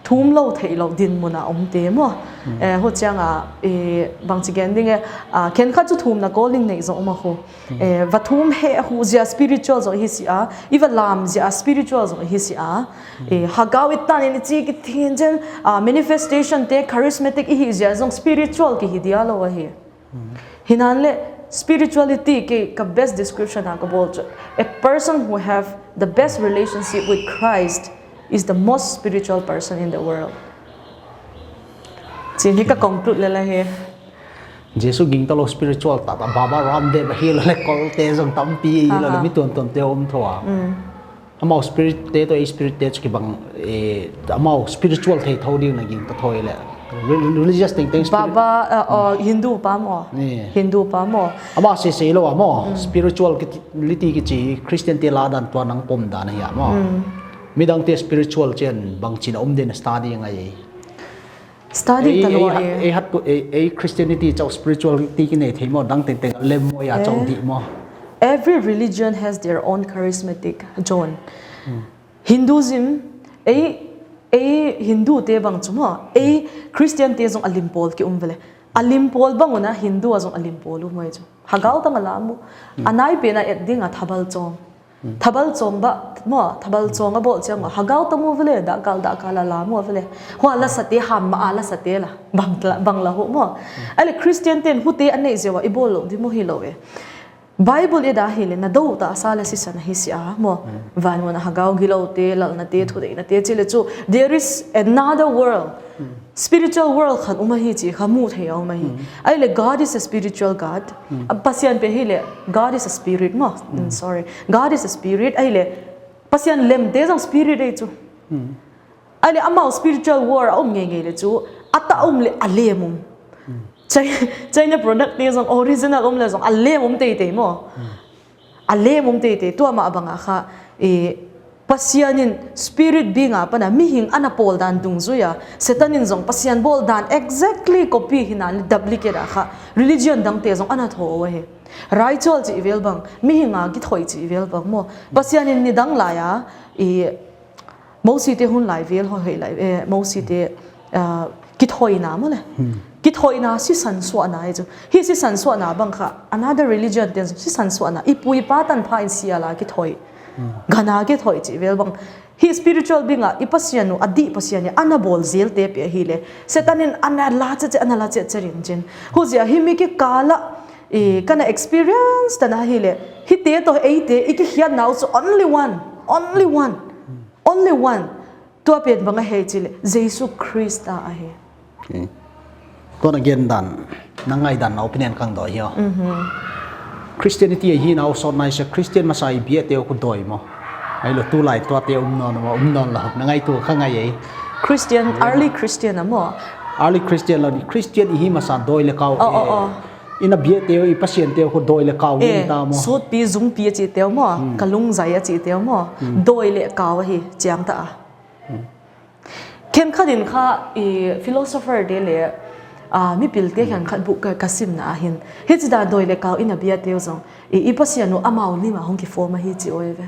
thum lou theih lou dinmun a om te maw. Eh, huchiang a, eh, bangchi gen ding e, ah, khenkhat chu thumna calling nei zong om a khu. Eh, va thum heh hu zia spiritual zong hi si a, i va lam zia spiritual zong hi si a. Eh, hagau i tan in i chi ki thin chen, ah, manifestation te charismatic i hi zia zong spiritual ki hi dia lou ahi. Hi nawn leh spirituality kei ka best description a ka bawl chu, a person who have the best relationship with Christ is the most spiritual person in the world. Chin hi ka conclude lel ahi. Jesu gingta lou spiritual ta ta, Baba Ramdev hilou leh Kolte zong tampi hilou leh mi tuamtuam te om thou a. Amau spirit te toh, eh, spirit te chu kibang, eh, amau spiritual thei thou ding na gingta thou leh. Re-, religious tengteng spirit. Baba, uh, uh, Hindu pa maw. Hindu pa maw. Amau sei sei lou a maw. Spirituality kichi Christian te la dan tua nang pom dan ahi a maw. Midang te spiritual chen bangchin a om den study ngai. Study ta lua ei, ei, ei hat tu, ei, ei Christianity chauh spirituality ki nei thei maw, dang tengteng lem maw ya chauh di maw. Every religion has their own charismatic zone. Hinduism, ei, ei Hindu te bang chu maw, ei Christian te zong a lim pawl ki um vele. A lim pawl bang un a Hindu a zong a lim pawl uh mai chu. Hagau tang a lam uh. A nai pen a et ding a thabal chong. Thabal chong ba, maw, thabal chong a bawl chiang maw, hagau ta maw vele, dak kal, dak kal a la maw vele. Hua la sa te ham ma a la sa te la, bang la, bang la hu maw. Ahihleh Christian ten hu te a neih ziak ua i bawl lou di maw hilou e. Bible i et a hileh na dou ta a sa leh sisan ahi sia maw. Van mun a hagau gilou te, lalna te, thudeihna te, chih leh chu, there is another world. Spiritual world khat um ahi chih kha mu thei a um ahi. Ahihleh God is a spiritual God. A Pasian pen hileh, God is a spirit maw. Mm, sorry. God is a spirit. Ahihleh, Pasian lem te zong spirit ahi chu. Ahihleh amau spiritual war a um ngeingei leh chu, a ta um leh a lem um. Chi-, China product te zong original um leh zong a lem um teitei maw. A lem um teitei, tua mah bang a kha, eh, Pasian in spirit being a pan a mihing ana pawl dan dungzui a, Satan in zong Pasian bawl dan exactly copy hi na leh duplicate a kha, religion dang te zong ana tho uh ahi. Raichol chih vel bang, mihing a kithoih chih vel bang maw. Pasian in nidang lai a, eh, Mosi te hun lai vel hoih hoih lai, eh, Mosi te, ah, kithoihna maw leh. Kithoihna sisan suahna ahi chu. Hi sisan suahna bang kha, another religion ten sisan suahna. I pu i pa tanpha in sial a kithoih. Gan a kithoih chih vel bang. Hi spiritual being a, i Pasian uh, a dih Pasian in, ana bawl zel te pen hileh. Satan in ana la chiat chiat, ana la chiat chiat rin chin. Huziak hi mi kikal a, i kana experience ta na hileh. Hi te toh ei te, i kikhiat nau chu only one. Only one. Only one. Tua pen bang ahi chih leh, Jesu Khrist ahi. Okay. Tua na gen dan, na ngaihdan na opinion kang dou hi aw. Christianity ahi na u sawt nai se, Christian masa i biate uh khu doi maw. Ahihlou tulai tuate um nawn maw, um nawn lou. Na ngaihtuah kha ngai ei. Christian, early Christian a maw. Early Christian lou ni, Christian i hi masa doi leh kau. Oh, oh, eh, oh. I na biate uh, i Pasian te uh khu doi leh kau gen ta maw. Sutpi, zungpi a chih te uh maw. Kalungzai a chih te uh maw. Doi leh kau ahi, chiang ta a. Khenkhat in kha, i philosopher te leh, ah, mipil te khenkhat buk ka, ka simna ahin. Hichi dan doi leh kau i na biate uh zong. I, i Pasian uh amau lim a hong kiform ahi chi uh ve.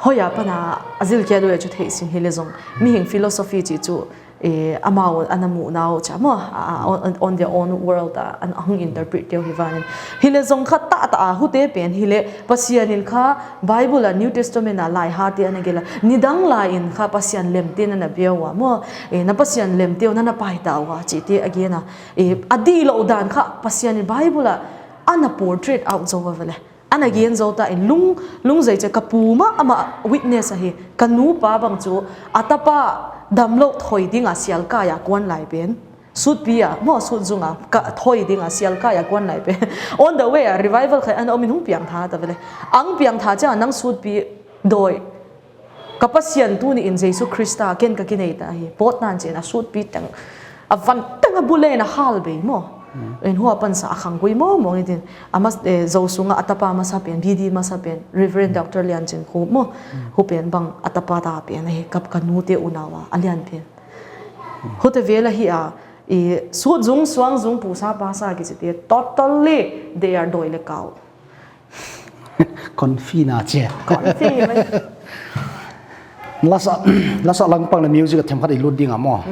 Hoih a pan a, a zil kia doi chu theih sin hileh zong. Mihing philosophy chih chu, eh, amau ana muhna uh chia maw, ah, on, on their own world a, an hong interpret te uh hi van in. Hileh zong kha ta ta a hu te pen hileh Pasian in kha Bible a New Testament a lai ha te ana gelh a. Nidang lai in kha Pasian lem te na na bia ua maw. Eh, na Pasian lem te uh na na pai ta ua chih te a gen a. Eh, a dih lou dan kha Pasian in Bible a ana portray out zou a vele. Ana gen zou ta in lung, lungzai chia ka pu mah amah witness ahi. Ka nu pa bang chu a tapa damlou thoi ding a sial kai a kuan lai pen. Sutpi a, maw sut zung a, ka thoi ding a sial kai a kuan lai pen. On the way a, revival khat ana om in hong piangthak ta vele. Ang piangthak chia nang sutpi doi. Ka Pasian tuni in Jesu Khrist a ken ka kinei ta hi. Pawt nan chin a sutpi teng. A van teng a bu leh na hal bei maw. In hua pan sa a khang gui maw maw ngitin. A mas, eh, Zo sung a a tapa masa pen, B D masa pen, Reverend Doctor Lian Chin Khup maw. Hu pen bang a tapa ta pen ahi, ka, ka nu te unau a, a lian pen. Hute vel ahi a, i sut zung, suang zung, pu sa pa sa kichi te, totally they are doi leh kau. Confi na chia. Confi mai. Lasa, lasa langpang leh music a themkhat i lut ding a maw.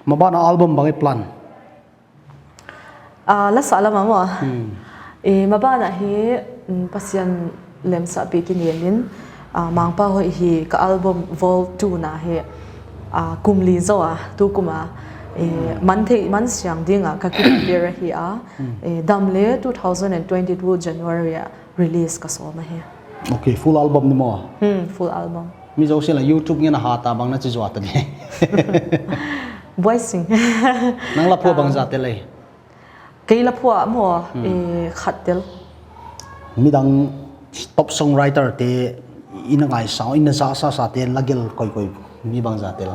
Maban a album bang i plan. Ah, lasa lam a maw. Eh, maban a hi, mm, Pasian lemsahpi kinen in, ah, Mangpau Hoih hi ka album Vol two na hi, ah, kum li zou a, tu kum a, eh, man thei, man siang ding a ka ki prepare ahi a, eh, dam leh two thousand and twenty-two January a release ka sawm ahi. Okay, full album ni maw? Hmm, full album. Mi zosia'n la YouTube ngen a hat a bang na chi zuak ta di. Buai sing. Nang la phuah bang zah tel ei? Kei la phuah maw, eh, khat tel. Midang top songwriter te i na ngaihsa, i na zahsa sa te la gelh koikoi mi bang zah tel?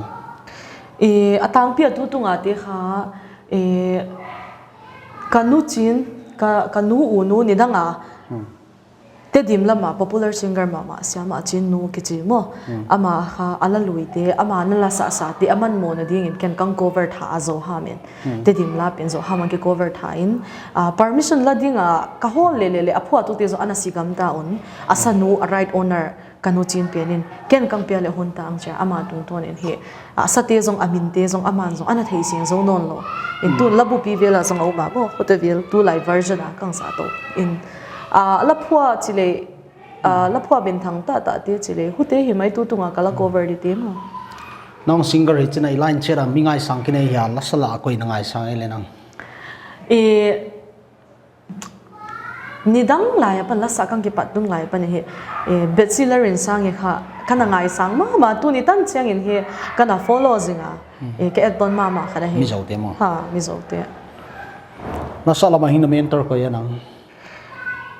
Eh, a tangpi a tu tung a te kha, eh, ka nu chin, ka, ka nu u nu nidang a. Tedim lam a popular singer mahmah Siamah Chin nu kichi maw. Ama kha a la lui te, ama na la sahsa te, a man mawhna ding in ken kang cover thak a Zo Ham in. Tedim la pen Zo Ham in ki cover thak in. Ah, permission la ding a ka hawl leh leh leh a phuahtu te zong ana si gam ta un. A sa nu, a right owner, ka nu chin pen in. Ken kang pia leh hun ta ang chia, ama tungtawn in hi. A sa te zong, a min te zong, aman zong ana thei seng zo nawn lou. In tu la bupi vel a zong a um a maw, hute vel tu lai version a kang sa to. In Ah, la phuah chih leh, ah, la phuah benthang tahtah te chih leh, hute hi mai tu tunga ka la cover di te maw. Nang singer hi chih na i line chera mi ngaisang kinei hia, la sa la a koi na ngaisang ei le nang? Eh, nidang lai apan la sa kang kipat tung lai apan hi, eh, Betsy Lalrinsang hi kha, ka na ngaisang mahmah, tuni tan chiangin hi, ka na follow zinga, eh, ka et ton mahmah kha da hi. Mizo te maw? Ha, Mizo te. La sa lama hing na mentor koi a nang?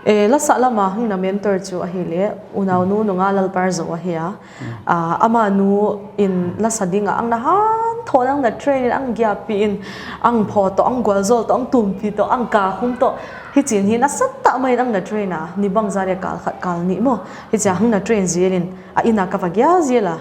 Eh, la sa lama hing na mentor chu ahi le, unaunu Nunga Lalparzo ahi a. Ah, amanu in la sa dinga ang na hanthawn, ang na train in, ang giahpih in, ang phaw toh, ang gualzol toh, ang tumpi toh, ang kakhum toh. Hichi'n hi na sa ta mai in ang na train a, ni bangzah leh kal khat kal nih maw. Hichia hang na train zel in, a inn a ka va giah zel a.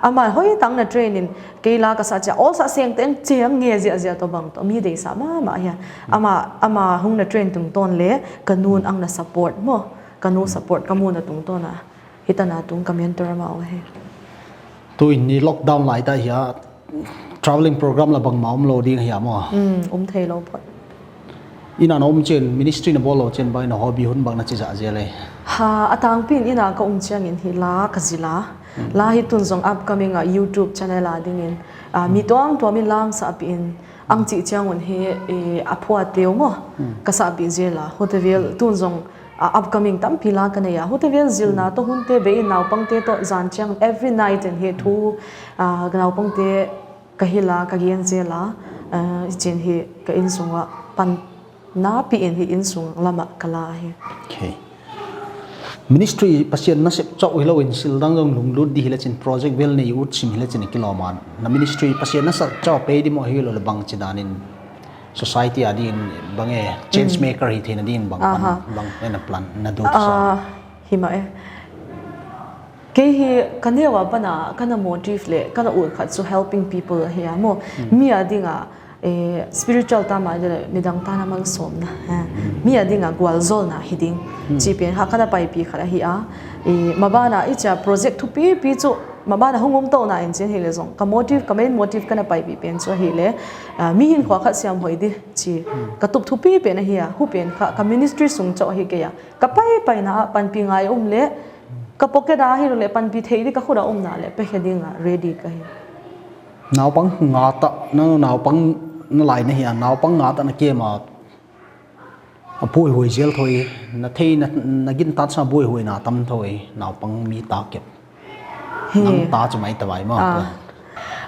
Ama hoih tak na train in, kei la ka sa chia, all sa seng teng chia nge ziahziah toh bang toh, mi deihsah mahmah hia. Ama, ama hung na train tungtawn le, ka nu'n ang na support maw, ka nu support ka muhna tungtawn a. Hitan a tung ka mentor amau ahi. Tu in ni lockdown lai ta hia, travelling program la bangmah omlou ding hia maw? Hmm, om theilou phot. Inn a na om chiang, ministry na bawl lou chiang bang in hobby hun bang na chi zah zel e? Ha, a tangpi in inn a ka om chiangin hi la ka zil a. La hi tun zong upcoming a YouTube channel a dingin, ah, mi tuamtuam in la ang sahpih in, ang chih chiang un hi, eh, a phuah te uh maw, ka sahpih zel a. Hute vel tun zong, ah, upcoming tampi la ka nei a. Hute vel zilna toh hunte bei in naupangte toh zan chiang every night in hi thu, ah, naupangte ka hil a, ka gen zel a, eh, hichi'n hi ka innsung ah pan napi in hi innsung lam ah ka la hi. Okay. Ministry Pasian nasep chauh hilou in thil dang zong lunglut di hi le chin, project vel nei ut sim hi le chin kilawm a. Na ministry Pasian nasep chauh pei di maw, hilou le bangchi dan in society a din bang e, change maker hi theihna din bang pan, bang e na plan na duty sa? Ah, hi mah e. Kei hi ka neu a pan a, ka na motive le, ka na ut khat chu helping people ahi a maw. Mi a dinga, eh, spiritual ta mai le midang ta na malsawmna, eh, mi a dinga gualzawlna hi ding. Chih pen kha ka na paipih khat ahi a. Eh, maban a i chia project thupipi chu, maban a hong om tou na in chi'n hi le zong, ka motive, ka main motive ka na paipih pen chu ahi le, ah, mi hinkhua khat siam hoih di chih ka tup thupi pen ahi a. Hu pen kha ka ministry sung chauh ahi kei a. Ka paipaina ah panpih ngai om le, ka pocket a hilou le panpih thei di ka khut a om na le, pe khe dinga ready ka hi. Naupang nga ta, na naupang na lai na hi a, naupang nga ta na kem a, a buaihuai zel thou e, na thei na, na gintak sa buaihuai na tam thou e, naupang mi ta kep. Nang ta chu mai ta vai maw.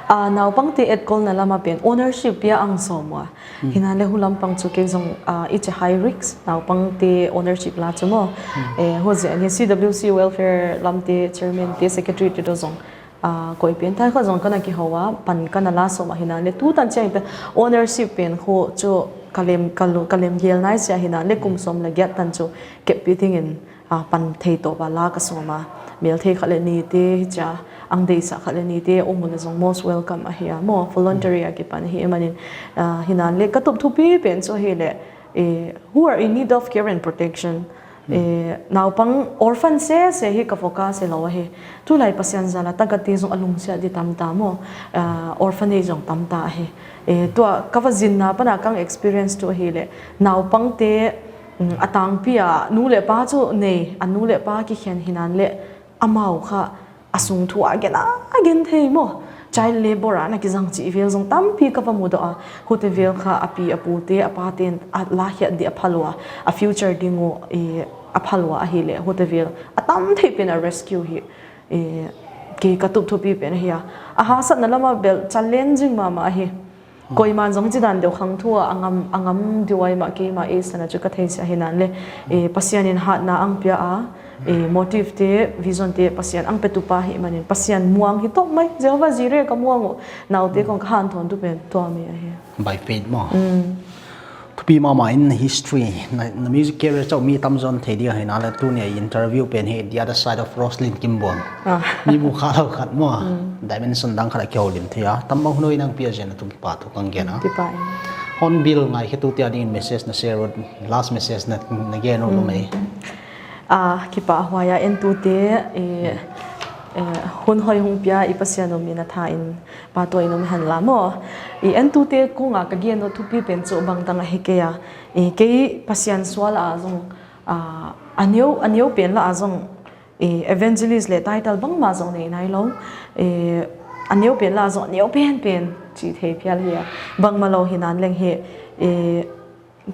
Ah, naupangte etkawlna lam a pen ownership pia ang sawm ua. Hinan le hu lampang chu kei zong, ah, i chia high risk naupangte ownership la chu maw. Eh, hu ziak in hi C W C welfare lamte chairman te secretary te toh zong, ah, koi pen tai kha zong ka na kihou a, pan ka na la sawm a hinan le tu tan chiang pen ownership pen khu chu ka lem, ka lu, ka lem gel nai sia hinan le kum sawm le giat tan chu keppih dingin, ah, pan thei tawp a la ka sawm a, mel thei khat le ni te, hichia ang deihsah khat le ni te om uleh zong most welcome ahi a maw, voluntary a kipan hi e manin, ah, hinan le ka tup thupi pen chu ahi le, eh, who are in need of care and protection. Eh, naupang orphan sese hi ka focus hilou ahi. Tulai Pasian zal a tagate zong a lungsiat di tam ta maw, ah, orphanage zong tam ta ahi. Eh, tua ka va zinna pan a kang experience tu ahi le, naupangte, mm, a tangpi a nu le pa chu nei, a nu le pa kikhen hinan le amau kha a sung thu a gen a, a gen thei maw. Child labor a na kizang chih vel zong tampi ka va mudoh a. Hute vel kha a pi a pute, a pate'n a la hiat di a phal ua, a future ding uh, eh, a phal ua ahi le, hute vel a tam thei pen a rescue hi, eh, kei ka tup thupi pen ahi a. A haksatna lam a bel challenging mahmah ahi. Koiman zong chidan deuh khang thu a, a ngam, a ngam di uai mah keimah ei sana chu ka thei sia hinan le, eh, Pasian in hatna ang pia a, eh, motive te, vision te, Pasian ang petu pa hi manin, Pasian muang hi tawp mai, Jehovah Jireh ka muang uh, naute kong ka hanthawn tu pen tua mi ahi. By faith maw. Mm. Thupi mahmah in na history, na, na music career chauh mi tamzaw in thei di ahi na le tuni a interview pen hi The Other Side of Roslyn Kimbuang. Ah. Mi mu kha lou khat maw. Mm. Dimension dang khat a kihoulim thei a. Tam bang hun hoih nang pia zen a tu kipahthu kang gen a. Kipa e. Hornbill ngaikhetu te a dingin message na share ut, last message na, na gen ut lou mai. Ah, kipahhuai a entute, eh, eh, hun hoih hong pia i Pasian um in a tha in pahtawi in om hen la maw. I entute kong a ka gen uh thupi pen chu bangdang ahi kei a. Eh, kei Pasian sual a zong Ah, a neu, a neu pen lah a zong, eh, evangelist leh title bangmah zong nei nailou. Eh, a neu pen lah a zong, a neu penpen chih thei phial hi a. Bangmahlou hinan leng hi, eh,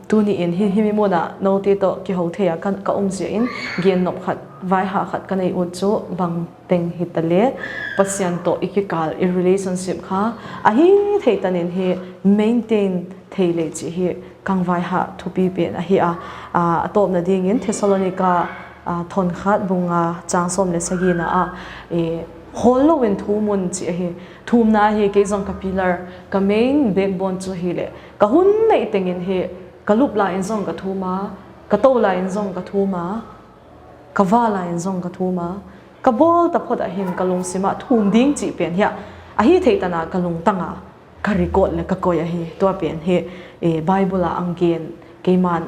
tuni in hi, himi mun ah noute toh kihou thei a ka, ka um ziak in, gen nop khat, vaihah khat ka nei ut chu bangteng hitaleh, Pathian toh i kikal, i relationship kha, a hihtheih tan in hi maintain thei leh chih hi ka vaihah thupi pen ahi a. Ah, a tawpna dingin Thessalonica, ah, thon khat bung nga chang sawm leh sagina ah, eh, hawl lou in thum un chih ahi. Thumna hi kei zong ka pillar, ka main backbone chu hileh, ka hun neih teng in hi, ka lup lai in zong ka thum a, ka tou lai in zong ka thum a, ka va lai in zong ka thum a, ka bawl taphot ah hin ka lungsim ah thum ding chih pen hi a, a hihtheih tan a ka lungtang a, ka record leh ka koih ahi. Tua pen hi, eh, Bible ah a gen, keiman,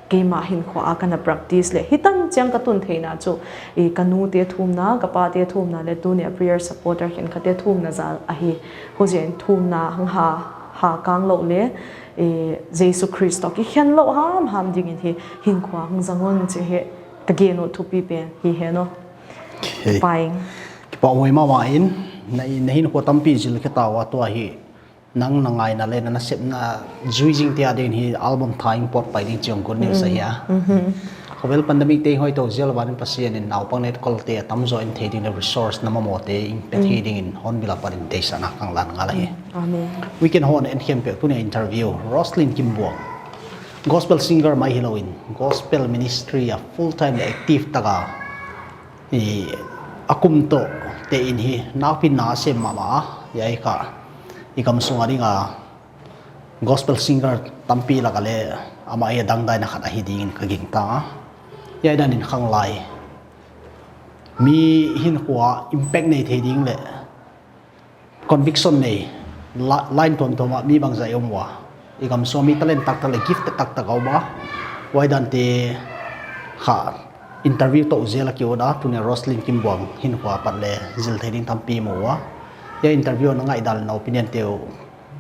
keimah hinkhua ah ka na practice leh hitan chiang ka tun theihna chu, eh, ka nute thumna, ka pate thumna leh tuni a prayer supporter khenkhatte thumna zal ahi. Huziakin thumna hang ha, ha kang lou leh, eh, Jesu Khrist toh kikhen lou hamham dingin hi hinkhua hang zang un chih hi ka gen ut thupi pen hi hen aw. Okay. Kipa ing. Kipak huai mahmah in, na, na hinkhua tampi zil khe ta ua, tua hi nang na ngaihna leh na nasepna zui zingte ading hi album tha in pawt pai ding chih good news ahi a. Mhm. Khovel pandemic te hoih tou zel, van in Pathian in naupang leh kolte a tamzaw en thei ding leh resource na mamawte in pe thei dingin hon bil apan in deihsakna ka lan ngal ahi. Amen. Weekend hon en khempeuh tuni a interview Roslyn Kimbuang. Gospel singer mai hilou in, gospel ministry ah full time leh active tak a, i, a kum toh te in hi nakpi na sem mahmah a, hiai kha i gamsung a ding a gospel singer tampi lak ah leh amah hi a dangdaina khat ahi dingin ka gingta a. Hiai dan in khanglai mi hinkhua impact nei thei ding leh conviction nei, la-, line tuamtuam ah mi bangzah i om ua. I gamsung mi talent taktak leh gift taktak a om a. Huai dante kha interview tou zel a ki ut a, tuni a Roslyn Kimbuang hinkhua apat leh zil thei ding tampi mu ua. Hiai interview na ngaihdan leh na opinion te uh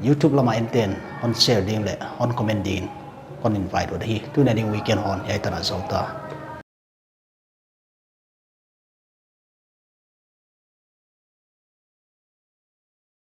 YouTube lam a en ten hon share ding leh hon comment dingin kon invite ut ahi. Tuni a ding weekend hon hiai tan a zou ta.